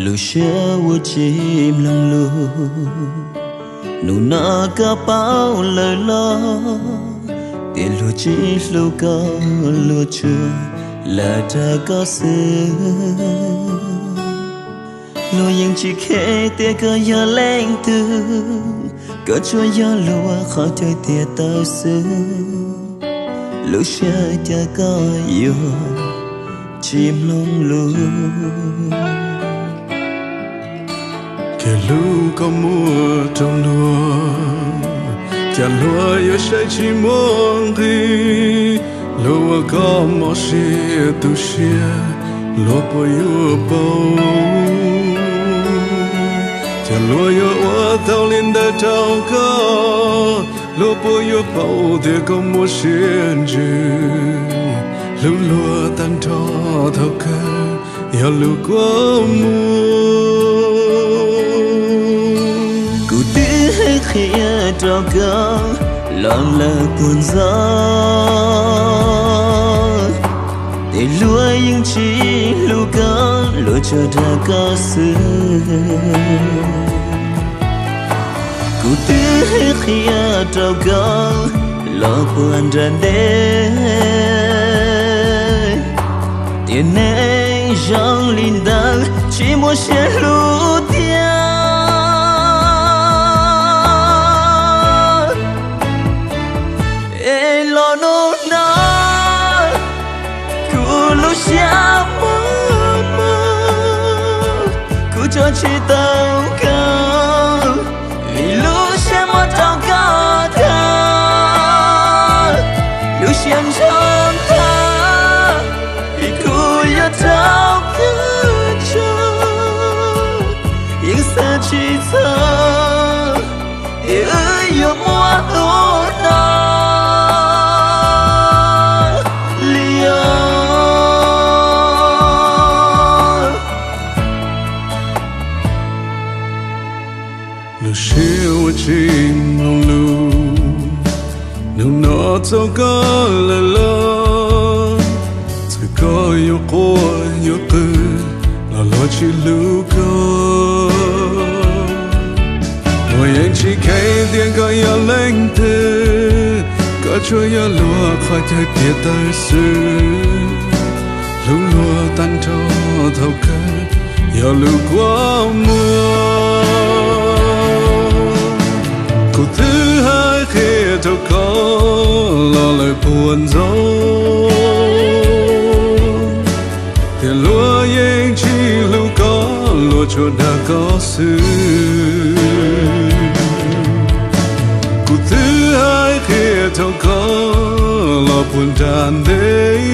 Lub siab uas tsis mloog lus, hnub no koj paub lawm los, tias luag tsis hlub koj, luag tsuas lam dag koj xwb. Luag yeej tsis kheev tias koj yog leej twg, koj tsuas yog luag qhov chaw tiav taw xwb. Lub siab cas koj yuav tsis mloog lus? Kev hlub koj muaj rau luag, cas luag yuav saib tsis muaj nqis. Luag ua koj mob siab tu siab, luag puas yuav paub? Cas luag yuav ua tau li ntawd rau koj? Luag puas yuav paub tias koj muaj siab ntsws, hlub luag tag nrho thaum kawg yog lub kua muag. Kuv twb hais qhia rau koj los lawm puag ntxov, tias luag yeej tsis hlub koj, luag tsuas dag koj xwb. Kuv twb hais qhia rau koj los puag nram ntej, tias neeg zoo li ntawd tsis muaj siab hlub tiag. Es los hnub no kuv lub siab muag muag, kuv tso tsis tau koj, vim lub siab muab rau koj tag. Lub siab ntshai tag, vim kuv yuav rau koj tso, yeej xav tsis txog tias wb yuav muaj hnub no li os. Lub siab uas tsis mloog lus, hnub no txo koj lawm los, txawm koj yuav quaj yuav qw los luag tsis hlub koj. Luag yeej tsis kheev tias koj yog leej twg, koj tsuas yog luag qhov chaw tiav taw xwb. Hlub luag tag nrho thaum kawg yog lub kua muag. Kuv twb hais qhia rau koj los lawm puag ntxov, tias luag yeej tsis hlub koj, luag tsuas dag koj xwb. Kuv twb hais qhia rau koj los puag nram ntej,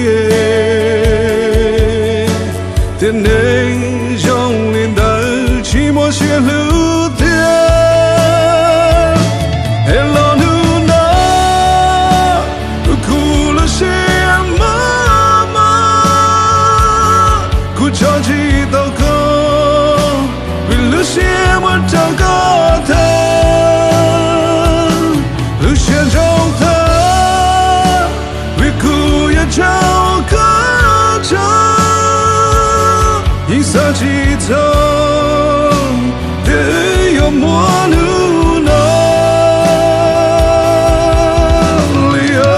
tias neeg zoo li ntawd tsis muaj siab hlub tiag. Es los hnub no kuv lub siab mos mos, kuv tso tsis tau koj, vim lub siab muab rau koj tag. Lub siab ntshai tag, vim kuv yuav rau koj tso, yeej xav tsis txog tias wb yuav muaj hnub no li os.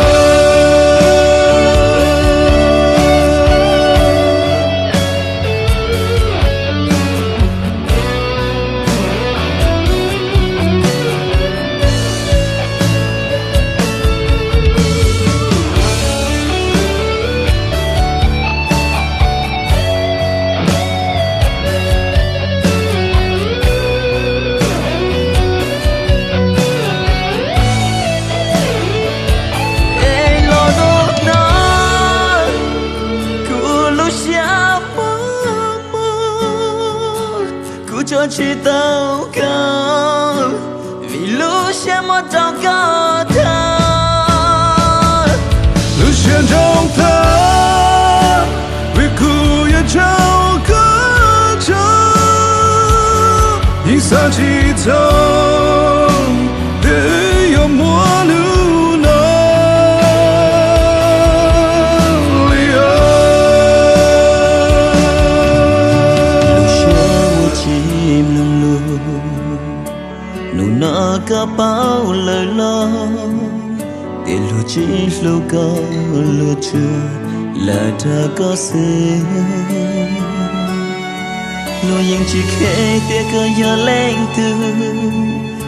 Es los hnub no kuv lub siab mos mos, kuv tso tsis tau koj, vim lub siab muab rau koj tag. Lub siab ntshai tag, vim kuv yuav rau koj tso, yeej xav tsis txog tias wb yuav muaj hnub no li os. Lub siab uas Koj paub lawm los tias luag tsis hlub koj, luag tsuas lam dag koj xwb. Luag yeej tsis kheev tias koj yog leej twg,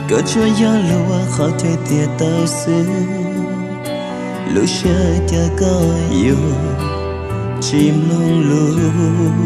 koj tsuas yog luag qhov chaw tiag tawv xwb. Lub siab cas koj yuav tsis mloog lus.